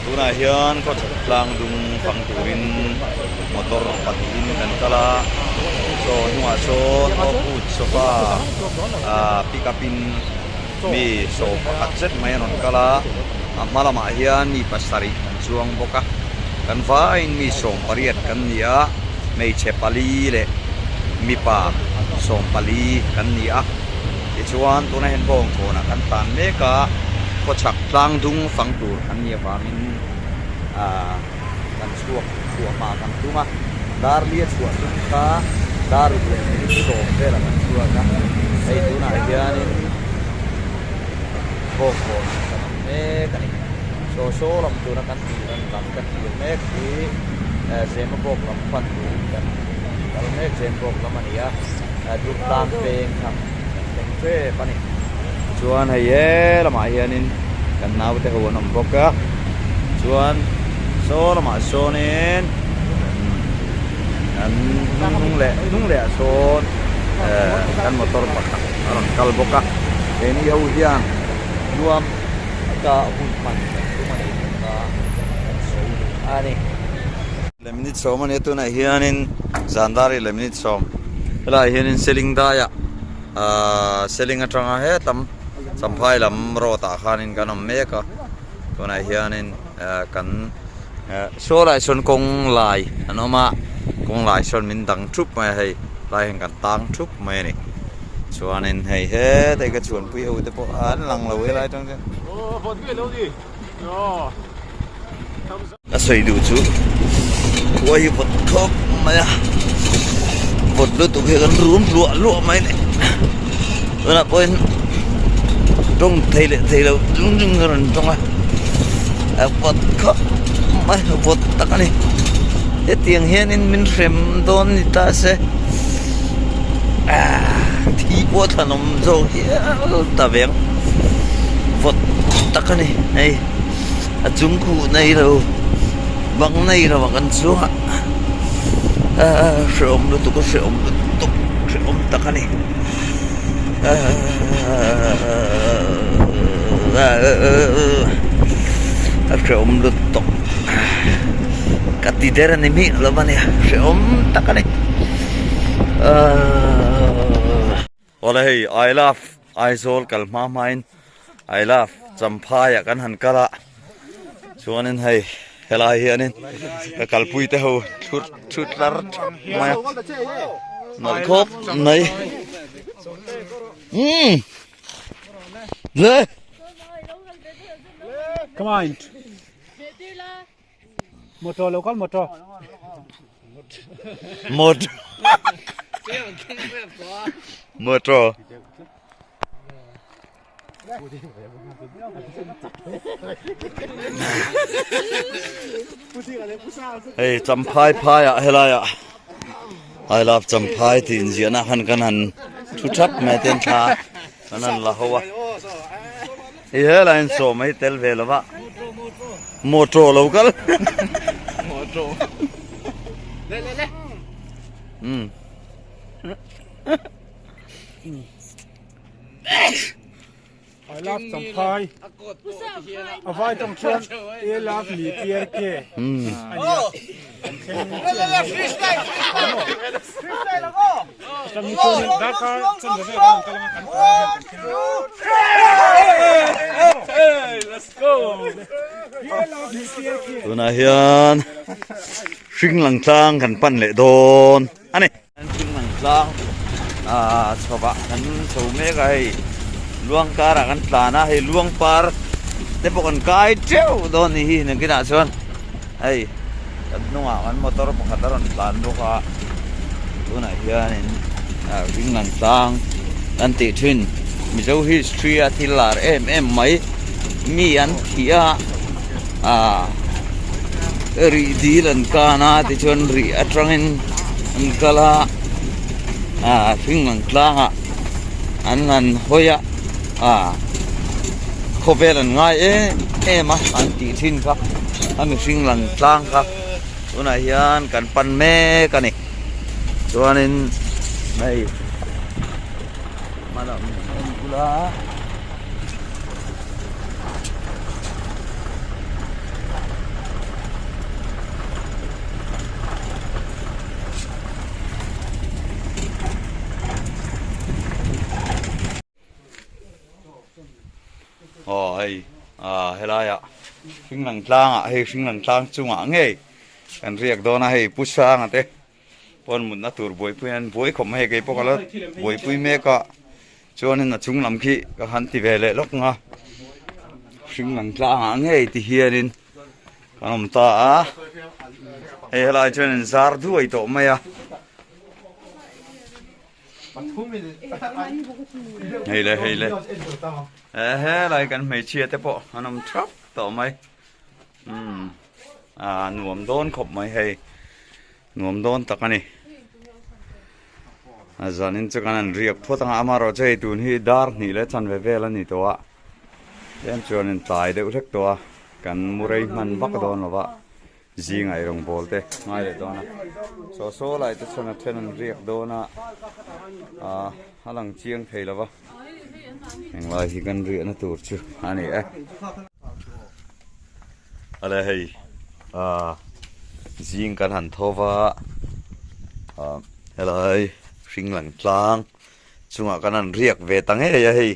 Tunah hian khawchhak tlang dung fang turin motor pahnihin kan kal a, chaw hnungah sawn off-wood sofa ah pick up in mi sawm pakhat zet mai a rawn kal a, a hma lamah hian mi pasarih an chuang bawk a, kan vaiin mi sawm pariat kan ni a, hmeichhe pali leh mipa sawm pali kan ni a. Tichuan tuna hian bawngkawnah kan tan mek a, khawchhak tlang dung fang tur an nih avangin ah kan chhuak chhuah hma kan tum a, dar li a chhuah tum kha dar ruk leh minute sawm velah kan chhuak a, hei tunah hianin bawngkawnah kan awm mek a ni. Saw saw lam tuna kan tih ran lam kan tir mek hi Zemabawk lam pan turin kan kal mek Zemabawk lam a ni a. Durtlang peng kha kan thleng tep a ni. Chuan hei he lamah hianin kan naute ho an awm bawk a, chuan saw lamah sawnin kan hnung leh hnung lehah sawn kan motor pakhat a rawn kal bawk a, keini ho hian nuam taka hun hman kan tum a ni tih kha kan sawi duh a ni. Leh minute sawm a nia tunah hianin zan dar hi leh minute sawm helaiah hianin seling daiah ahh seling atanga hetam champhai lam road ah khanin kan awm mek a tunah hianin eh kan eh saw lai sawn kawng lai an awm a kawng lai sawn min dang thup mai a hei tlai hian kan tang thup mai a ni chuanin hei hetlai ka chhuanpui ho te pawh an lang lo helai atang chuan. A sawi duh chu khua hi vawt khawp mai a vawt lutuk hi kan rum luah luah mai a ni tunah pawhin tawng thei leh thei lo chung chung a rawn tawng a a vawt khawp mai a vawt tak a ni hetiang hianin min hrem dawn ni ta se ahh thi pawh thlanawm zawk hial ta ve ang vawt tak a ni hei. A chung khuh nei lo bang nei lo a kan chuang a ahh hrehawm lutuk a hrehawm lutuk hrehawm tak a ni ahh a hrehawm lutuk ka ti der a ni miah lo a nia hrehawm tak a ni ahh. Awle hei I love Aizawl kal hma hmain I love Champhai ah kan han kal a chuanin hei helai hianin ka kalpui te ho thut thut tlar thap mai a nalh khawp mai umm le Come on. Motor lo kal motor. Motor. Motor. Hei champhai phai ah helai ah I love champhai tih inziahna khan kan han thu thap mai ten thla kan han la ho a. Hei helai in sawm hi tel ve lova motor lo kal motor le le le um I love champhai a vai tawng chuan I love mi PRK um Tunah hian hring lang tlang kan pan leh dawn a ni. Hring lang tlang ah chho ah kan chho mek a hei luang karah kan tlan a hei luang par te pawh kan kai teuh dawn a ni hi nakinah chuan hei kan hnungah kan motor pakhat a rawn tlan bawk a tunah hianin ah ring lang tlang an tih thin mizo history a thil lar em em mai mi an thih a ah rih dil an kan a tichuan rih atangin an kal a ah hring lang tlangah an han hawi a ah khawvel an ngai em em a an tih thin kha a mihring lang tlang kha tunah hian kan pan mek a ni chuanin hei hmalam en bula helaiah hringlang tlangah hei hringlang tlang chungah ngei kan riak dawn a hei Pu Sanga te pawn mutna tur buaipui an buai khawp mai hei keipawh ka la buaipui mek a chuanin a chung lam khi ka han ti ve leh lawk ang a hringlang tlangah ngei ti hianin kan awm ta a hei helai chuan in zar duai tawh mai a. Hei le hei le helai kan hmeichhia te pawh an awm thap tawh mai umm a nuam dawn khawp mai hei nuam dawn tak a ni a zanin chu kan han riak phawt ang a amaherawhchu hei tun hi dar hnih leh chanve vel a ni tawh a tlem chuan in tlai deuh hlek tawh a kan mu rei hman vak dawn lo va. Zing ah eirawng bawl te ngai leh dawn a, saw saw lai te chuan a then an riak dawn a, ah a lang chiang thei lo va, englai hi kan riahna tur chu a ni e. Ale hei ah zing kan han tho va, ah helai hring lang tlang chungah kan han riak ve ta ngei a hei,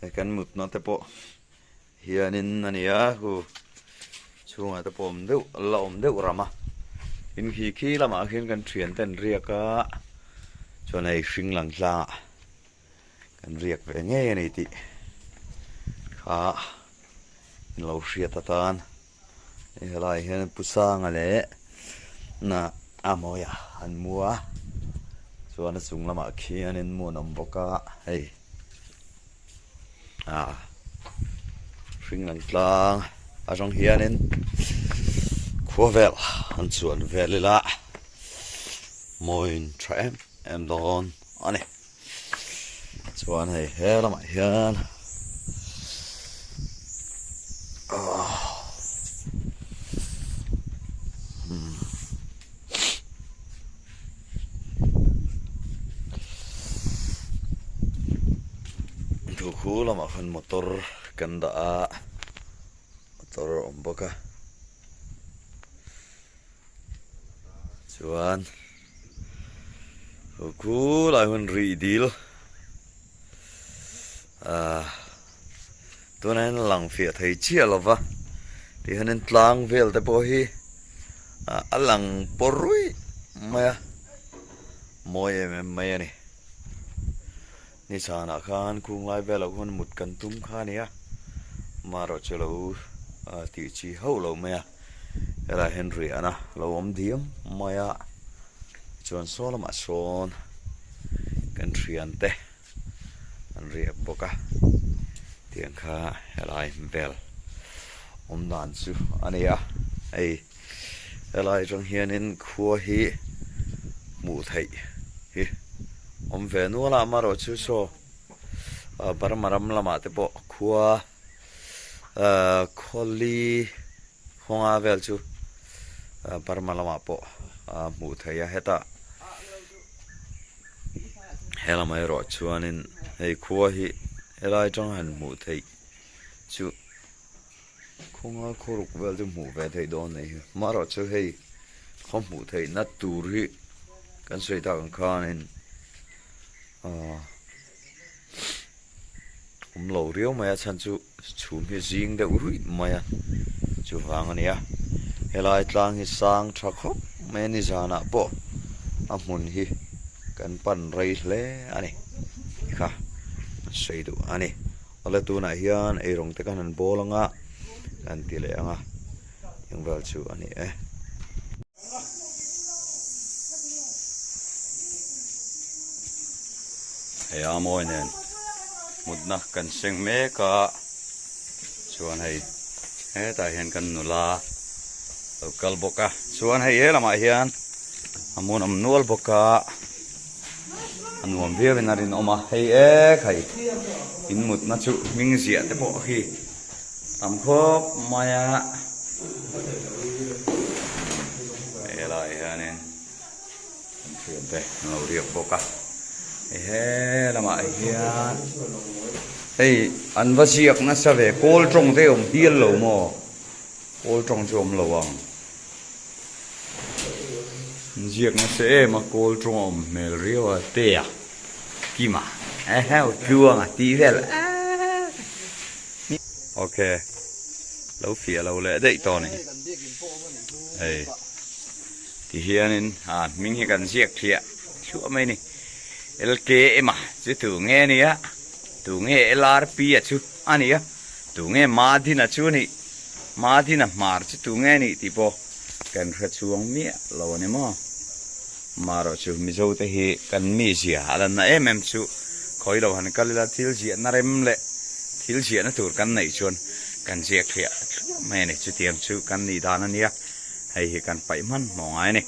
hei kan mutna te pawh. Hianin a ni a, hu chhungah te pawh awm deuh la awm deuh ram a, in khi khi lamah khian kan thian te an riak a, chuan hei hring lang tlangah kan riak ve ngei a ni tih kha in lo hriat atan hei helaiah hian Pu Sanga leh na a Mawia an mu a, chuan a chung lamah khianin mu an awm bawk a hei. Ah hring lang tlang atang hianin khua vel an chuan vel ila mawiin tha em em dawn a ni chuan hei he lamah hian ah umm. Thu lamah khan motor kan dah a motor a awm bawk a chuan khu lai hun rih dil ahh tunah hian lang fiah thei chiah lo va tihianin tlang vel te pawh hi. A lang pawh ruih mai a, mawi em em mai a ni. Nizanah khan khung lai velah khuan mut kan tum kha a ni a, amaherawhchu lo tih chi hauh lo mai a, helaiah hian riahna lo awm diam mai a, chuan saw lamah sawn kan thiante an riak bawk a, tiang kha helai vel awm dan chu a ni a, hei helai atang hianin khua hi hmuh theih hi awm ve nual a amaherawhchu saw Burma ram lamah te pawh khua ahh khawli khawnga vel chu Burma lamah pawh a hmuh theih a hetah. He lamah erawh chuanin hei khua hi helai atanga han hmuh theih chu khawnga khawruk vel chu hmuh ve theih dawn anih hi amaherawhchu hei khaw hmuh theihna tur hi kan sawi tak ang khanin ahh awm lo riau mai a chhan chu chhum hi zing deuh ruih mai a chuvang a nia helai tlang hi sang tha khawp mai a ni zanah pawh a hmun hi kan pan rei hle a ni kha an sawi duh a ni awle tunah hian eirawng te khan an bawl ang a kan ti leh ang a eng vel chu a ni e. Hei a mawi nen mutna kan seng mek a chuan hei hetah hian kan nula lo kal bawk a chuan hei he lamah hian a muanawm nual bawk a a nuam viau in a rinawm a hei ek hei in mutna chu hming ziah te pawh hi tam khawp mai a helaiah hianin kan thian te an lo riak bawk a hei he lamah hian hei an va ziak nasa ve kawl tawng te awm hial lo maw kawl tawng chu awm lo ang an ziak nasa em a kawl tawng a awm hmel riau a te a kima eheu tluanga tih vel. Ok. Lo fiah lo leh daih tawh a ni. Hei ti hianin a hming hi kan ziak thliah thluah mai a ni. LKM a chu tu nge a nia? Tu nge LRP a chu a nia? Tu nge Madina chu a nih? Madina hmar chu tu nge a nih tih pawh kan hre chhuang miah lo a ni maw? Marawh chu Mizo te hi kan mizia a lanna em em chu khawi lo han kal ila thil ziahna rem leh thil ziahna tur kan neih chuan kan ziak thliah thluah mai a ni. Chutiang chu kan nih dan a nia, hei hi kan paih hman hmawh ngai a ni.